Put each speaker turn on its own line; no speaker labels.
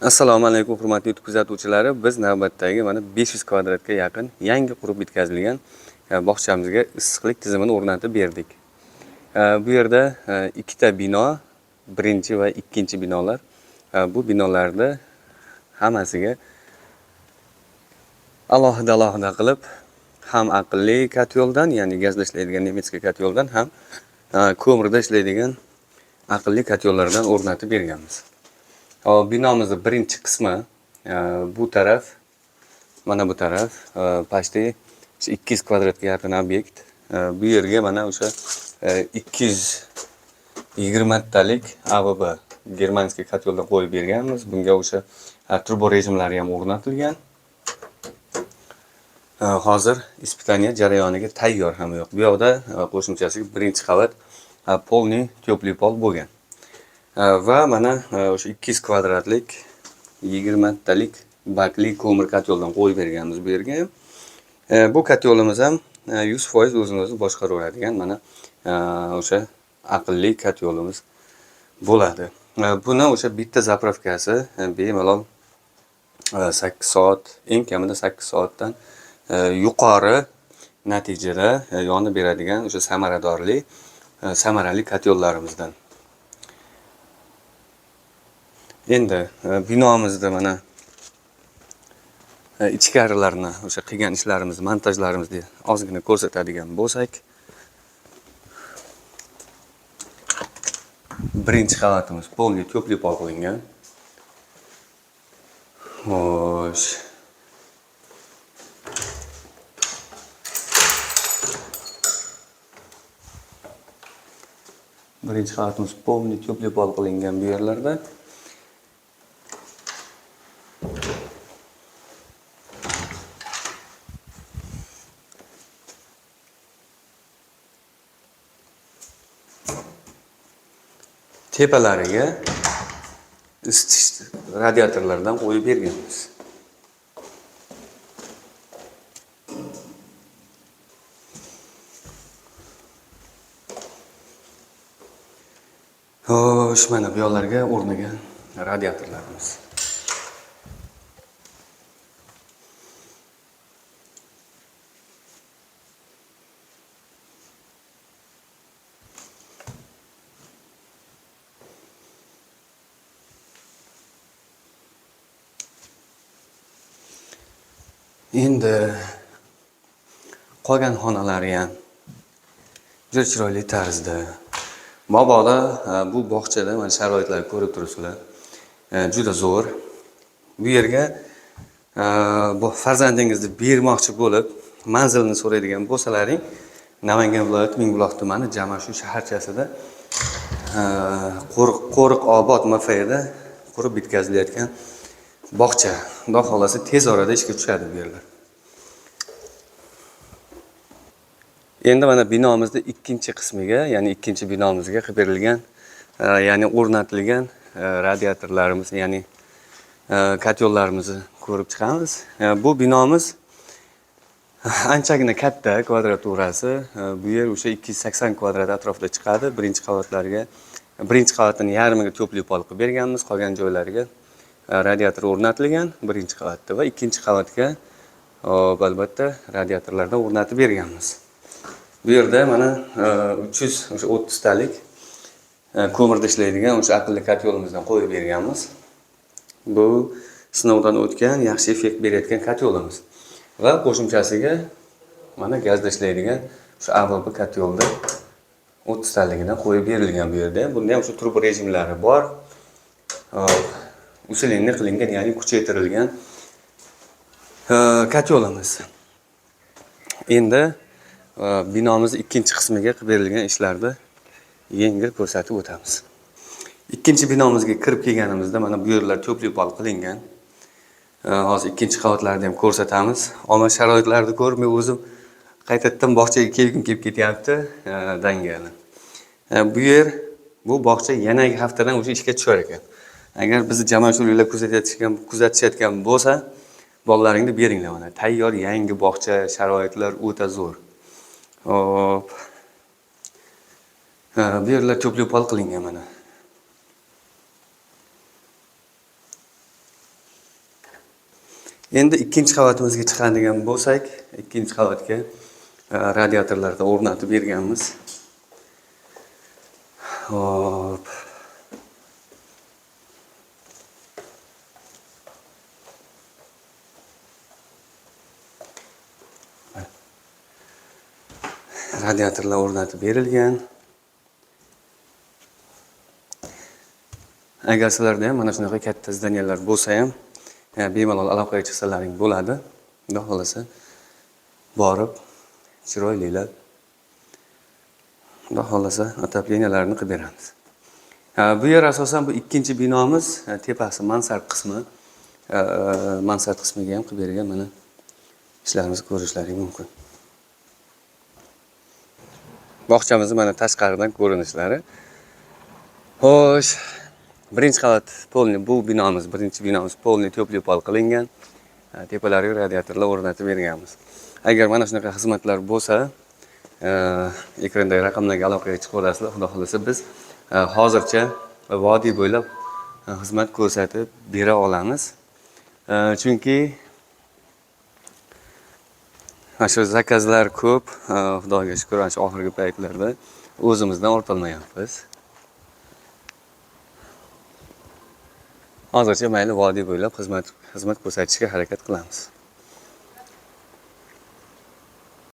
Assalomu alaykum, hurmatli YouTube kuzatuvchilari. Biz navbatdagi mana 500 kvadratga yaqin yangi qurib bitkazilgan bog'chamizga issiqlik tizimini o'rnatib berdik. Bu yerda ikkita bino, birinchi va ikkinchi binolar. Bu binolarda hammasiga alohida alohida qilib ham aqlli kotyoldan, ya'ni gazda ishlaydigan немецкий kotyoldan, ham ko'mirda ishlaydigan aqlli kotyollardan o'rnatib berganmiz. Hop, binomizni birinchi qismi bu taraf, mana bu taraf, почти 200 kvadratga yaqin obyekt. Bu yerga mana o'sha 220 talik AVB germanskiy kotyoldan qo'yib berganmiz. Bunga o'sha turbo rejimlari ham o'rnatilgan. Hozir испытание jarayoniga tayyor hamma yoq. Bu yoqda qo'shimchasiga birinchi qavat полный тёплый pol bo'lgan. Va mana o'sha 200 kvadratlik 20 talik bakli ko'mir kotyoldan qo'yib berganmiz bu yerga. Bu kotyolimiz ham 100% o'zini o'zi boshqaraveradigan mana o'sha aqlli kotyolimiz bo'ladi. Buni o'sha bitta zapravkasi bemalol 8 soat, eng kamida 8 soatdan yuqori natijada yonib beradigan o'sha samaradorli, samarali kotyollarimizdan. Endi binomizda mana ichkarilarni o'sha qilgan ishlarimiz, montajlarimizni ozgina ko'rsatadigan bo'lsak, birinchi qavatimiz полный тёплый pol qilingan. Xo'sh. Birinchi qavatimiz полный тёплый pol qilingan bu yerlarda. Tepalariga isitish radiatorlardan qo'yib berganmiz. Xo'sh, mana bu yoqlarga o'rnagan radiatorlarimiz. Endi qolgan xonalari ham juda chiroyli tarzda. Mabodo bu bog'chada mana sharoitlarni ko'rib turibsizlar. Juda zo'r. Bu yerga bu farzandingizni bermoqchi bo'lib manzilini so'raydigan bo'lsalaring, Namangan viloyati Mingbuloq tumani Jamashu shaharchasida Qo'riq Obod MFda qurib bitkazilayotgan bog'cha. Xudo xohlasa tez orada ishga tushadi bu yerlar. Endi mana binomizning ikkinchi qismiga, ya'ni ikkinchi binomizga qilib berilgan, ya'ni o'rnatilgan radiatorlarimiz, ya'ni kotyollarimizni ko'rib chiqamiz. Bu binomiz anchagina katta kvadraturasi. Bu yer o'sha 280 kvadrat atrofida chiqadi. Birinchi qavatlarga, birinchi qavatini yarmiga тёплый pol qilib berganmiz, qolgan joylariga radiator o'rnatilgan birinchi qavatda va ikkinchi qavatga hop, albatta radiatorlardan o'rnatib berganmiz. Bu yerda mana uch yuz o'sha o'ttiztalik ko'mirda ishlaydigan o'sha aqlli kotyolimizdan qo'yib berganmiz. Bu sinovdan o'tgan, yaxshi effekt berayotgan kotyolimiz. Va qo'shimchasiga mana gazda ishlaydigan o'sha AVB kotyolda o'ttiztaligidan qo'yib berilgan bu yerda. Bunda ham o'sha turbo rejimlari bor. Hop, usilenni qilingan, ya'ni kuchaytirilgan kotyolimiz. Endi binomiz ikkinchi qismiga qilib berilgan ishlarni yengil ko'rsatib o'tamiz. Ikkinchi binomizga kirib kelganimizda mana bu yerlar тёплый pol qilingan. Hozir ikkinchi qavatlarni ham ko'rsatamiz. Omma sharoitlarni ko'rib men o'zim qaytadan bog'chaga kelgim kelib ketyapti, dangali. Bu yer, bu bog'cha yanagi haftadan o'sha ishga tushar ekan. Agar bizni jamoatchiliklar kuzatishayotgan bo'lsa, bolalaringni beringlar mana. Tayyor yangi bog'cha, sharoitlar o'ta zo'r. Hop. Bu yerlar тёплый pol qilingan mana. Endi ikkinchi qavatimizga chiqadigan bo'lsak, ikkinchi qavatga radiatorlarni o'rnatib berganmiz. Hop. Radiatorlar o'rnatib berilgan. Agar sizlarda ham mana shunaqa katta здания lar bo'lsa ham, bemalol aloqaga chiqsalaring bo'ladi. Xudo xohlasa borib chiroylilab, Xudo xohlasa отопления larni qilib beramiz. Bu yer asosan bu ikkinchi binomiz, tepasi mansard qismi. Mansard qismiga ham qilib bergan mana ishlarimizni ko'rishlaring mumkin. Bog'chamizni mana tashqaridan ko'rinishlari. Xo'sh, birinchi qavat полный bu binomiz, birinchi binomiz полный тёплый pol qilingan. Tepalariga radiatorlar o'rnatib berganmiz. Agar mana shunaqa xizmatlar bo'lsa, ekrandagi raqamlarga aloqaga chiqaverasizlar. Xudo xohlasa biz hozircha vodiy bo'ylab xizmat ko'rsatib bera olamiz. Chunki mana shu заказ lar ko'p, Xudoga shukr, mana shu oxirgi paytlarda o'zimizdan ortolmayapmiz. Hozircha mayli vodiy bo'ylab xizmat ko'rsatishga harakat qilamiz.